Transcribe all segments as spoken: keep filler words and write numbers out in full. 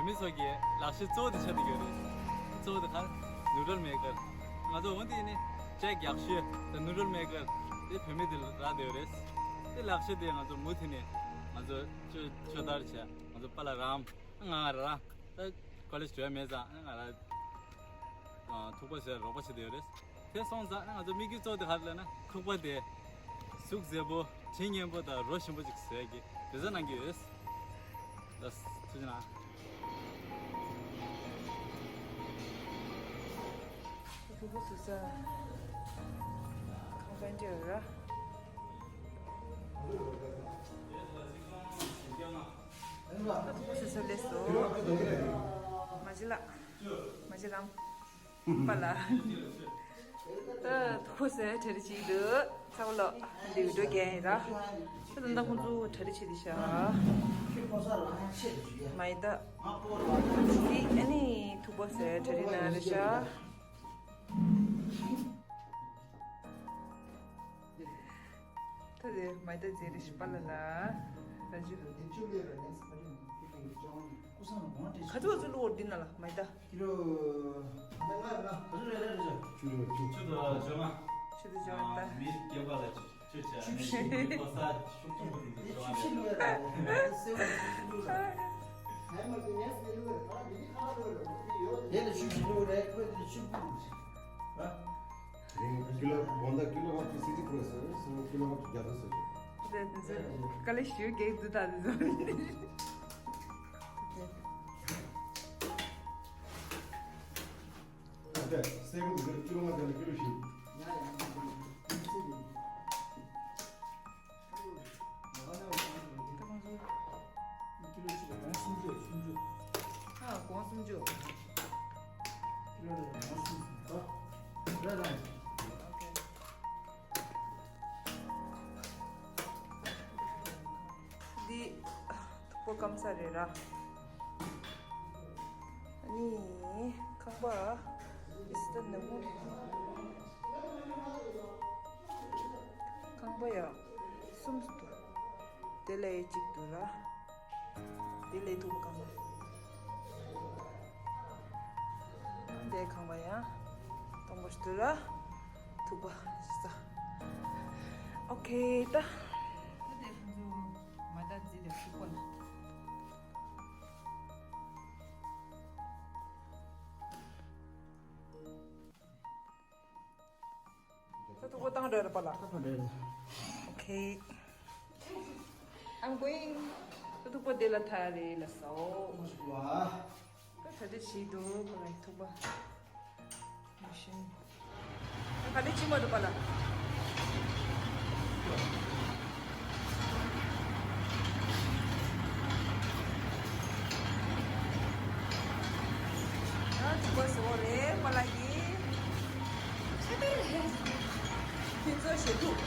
བོད་མི་ཚོ་གི་ལག་ཤེས་གཙོ་བོ་དེ་ཆགས་བསྡད་ཡོད་རེད། གཙོ་བོ་དེ་ག་ནུ་ཌལ་མེ་ཀར། ང་ཚོ་འོ་དེ་ནི་ཅེག་ཡག་ཤོས་དེ་ནུ་ཌལ་མེ་ཀར་དེ་བོད་མི་དེ་རག་བསྡད་ཡོད་རེད། དེ་ལག་ཤེས་དེ་ང་ཚོ་མུ་མཐུད་ནས་ང་ཚོ་སྤྱོད་སྤྱོད་བརྡར་བྱས། ང་ཚོ་པཱ་ལགས་རང་ང་ང་རང་ད་ཀོ་ལེཇ་འགྲོ་ཡ་མེད་ཙང་ང་རང་ཐུག་པ་བཟོས་རོགས་པ་བྱེད་བསྡད་ཡོད་རེད། དེ་སོང་ཙང་ང་ཚོ་དམིགས་ཡུལ་གཙོ་བོ་དེ་ག་རེ་ལབ་ན་ཐུག་པ་དེ་གཟུགས་མཛེས་པོ་དྲི་སྙན་པོ་དང་རོ་ཞིམ་པོ་ཅིག་བཟོ་ཡ་གི་དེ་ཚོ་གནང་གི་ཡོད། ལགས་སོ་ཐུགས་རྗེ་གནང་། ཐུག་པ་བཟོ་ས་ཁང་པ་འདྲ་ཡོད་ར། ད་ཐུག་པ་བཟོ་ས་སླེབས་སོང་། མ་གཞི་ལགས། མ་གཞི་རང་། པཱ་ལགས། ད་ཐུག་པ་བཟོ་ཡ་གྲ་སྒྲིག་བྱེད་ཀྱི་འདུག་ཚ་བོ་ལགས་འདི་བི་ཌི་ཡོ་རྒྱག་ཡིན་ར། ད་ད་ལྟ་ཁོང་ཚོ་གྲ་སྒྲིག་བྱེད་དེ་ཤག་མ་ཡི་ད། འདི་ཨ་ནི་ཐུག་པ་བཟོ་ཡ་གྲ་སྒྲིག་གནང་རེད་ཤག་ད་དེ་མ་ཡི་ད་རྫས་རེ་ཞིག་པཱ་ལགས་ལ་ད་ཅུ། ག་ཚོད་ག་ཚོད་བླུགས་འོ་འདི་ན་ལ་མ་ཡི་ད། ཀི་ལོ། ང་ང་ང་ཚོ་རེ་རེ་རེ་ཟེར། ཆུ་ལོ་ཆུ། ཆུ་དང་བཅོ་ལྔ། ཆུ་དང་བཅོ་ལྔ་ད། མི་བརྒྱད་པ་ལ་ཆུ་ཆུ་བྱས་ནས་མི་ཁོ་ས་ཤུགས་ཆེན་པོ་དེ་འདུག་བཅོ་ལྔ་ལས། དེ་ལ་ཆུ་ཞིག་ལོ་རེ་ཁོས་དེ་ཆུ་བུ་རེད། ཀི་ལོ་བོན་ད་ཀི་ལོ་ཧབ་ཀྱི་སི་ཏི་པོ་ཟེར། སོ་ཀི་ལོ་ཧབ་ཀྱི་བརྒྱ་དང་ཟེར། དེ་དེ་ཚོ་དཀའ་ལས་ཞེ་པོ་རྒྱག་འདུག་ད་དེ་ཚོ། ཨ་ཏེ། སེ་གོ་འདི་ཀི་ལོ་ལྔ་བརྒྱ་ལ་ཀི་ལོ་བཞི། ཡ་ཡ་ཡ། ཀི་ལོ་གཅིག་ལ་སྒོང་སུམ་ཅུ་སུམ་ཅུ། ཨ་སྒོང་སུམ་ཅུ། ཀི་ལོ་ལ་སྒོང་སུམ་ཅུ། ད་རེད་ད། ཨོ་ཁེ། འདི་ཐུག་པ་སྐམ་ས་རེད་ར། ཨ་ནི་ཁང་པ་ཨིས་ཏན་ནས་མོ། ཁང་པ་ཡང་གསུམ་འདུག་དེ་ལས་གཅིག་འདུག་ར། དེ་ལས་ཐུག་པ་སྐམ་པ། དེ་ཁང་པ་ཡང་སྟོང་པ་ཞིག་འདུག་ར། ཐུག་པ་ཞིག་ས། ཨོ་ཁེ་ད། ད་དེ་ཁོང་ཚོ་མ་ད་རྫི་དེ་ཐུག་པ་ལ། ད་ཐུག་པ་བཏང་འདྲ་རེད་པ་ལ། ད་ཐུག་པ་འདྲ་རེད། ཨོ་ཁེ། I'm going. ད་ཐུག་པ་དེ་ལ་ཐ་རེ་ལ་སོ། ད་ད་དེ་བྱེད་འདུག་པ་ལ་ཐུག་པ། མ་ཤེས། ད་ག་ནས་ཕྱིན་མ་འདུག་པ་ལ། ད་ཐུག་པ་བཟོ་རེད་པ་ལ་ཡིན། ཁྱེད་ཚོ་ཞེ་ཐུག་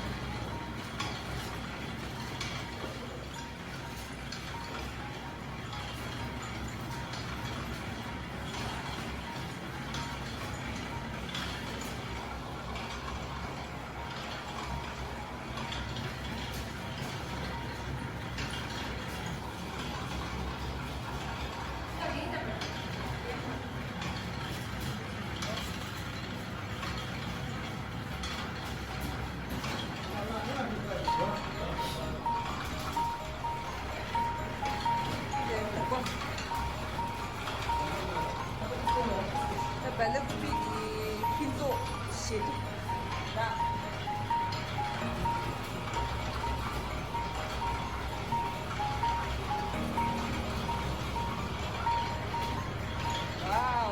ད་བལ་ཀུ་པི་གི་ཕུན་ཚོགས་ཞེ་ཐུག་ར། Wow.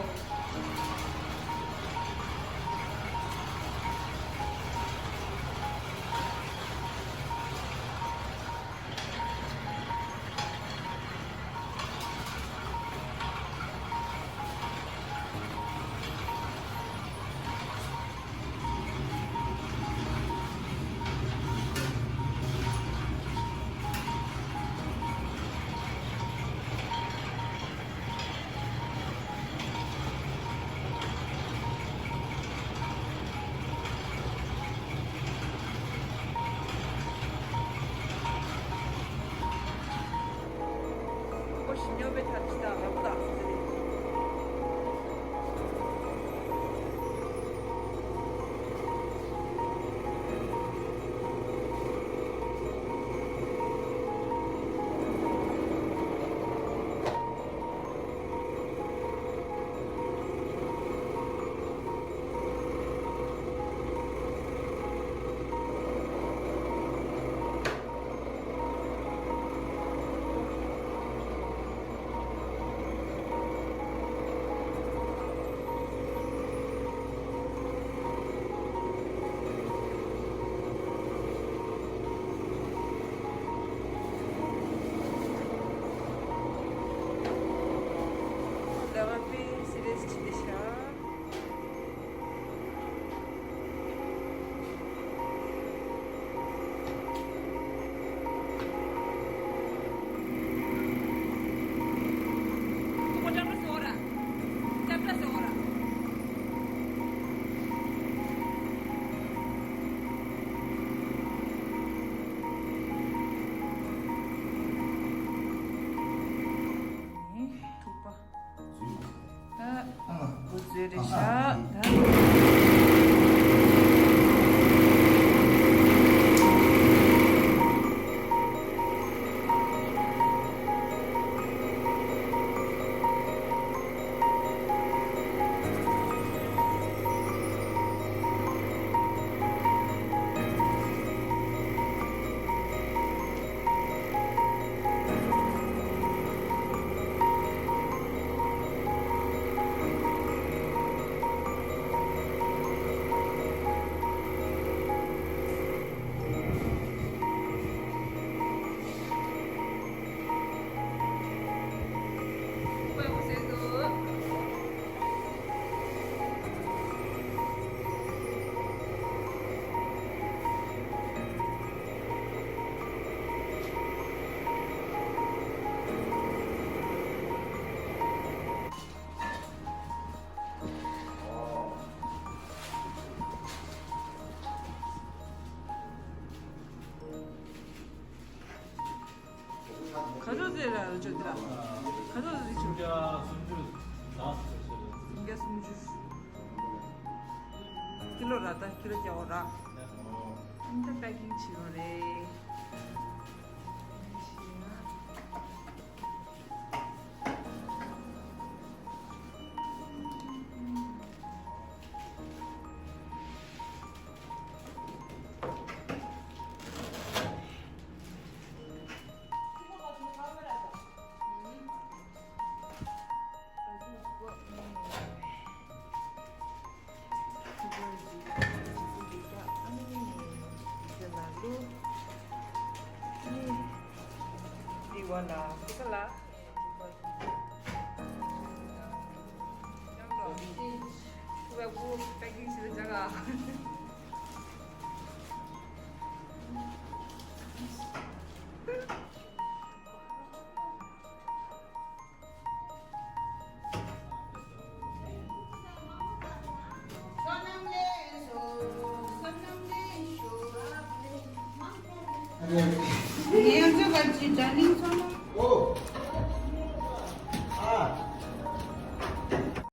ཞིམ་ཉོ་བའི་ཐབས་ཇི་ལྟར་རབ་ཏུ་ཟེར། ལ་བ་པའི་སི་རེས་ཅི་དེ་ཤ། ཐུག་པ། ད་འགོ་འཛུལ་རེད་ཤག་ད། ག་ཚོད་ཟེར་ར་ལ་ཅོ་དེ་ར། ག་ཚོད་ཟེར་ཅོ། སུམ་བརྒྱ་སུམ་ཅུ་ཟ་ཟེར་ཟེར། སུམ་བརྒྱ་སུམ་ཅུ། ཀི་ལོ་ར་ད་ཀི་ལོ་བརྒྱ་འོ་ར། ཨོ། ཨིན་ད་པེ་ཀིང་བྱེད་རོགས་རེད།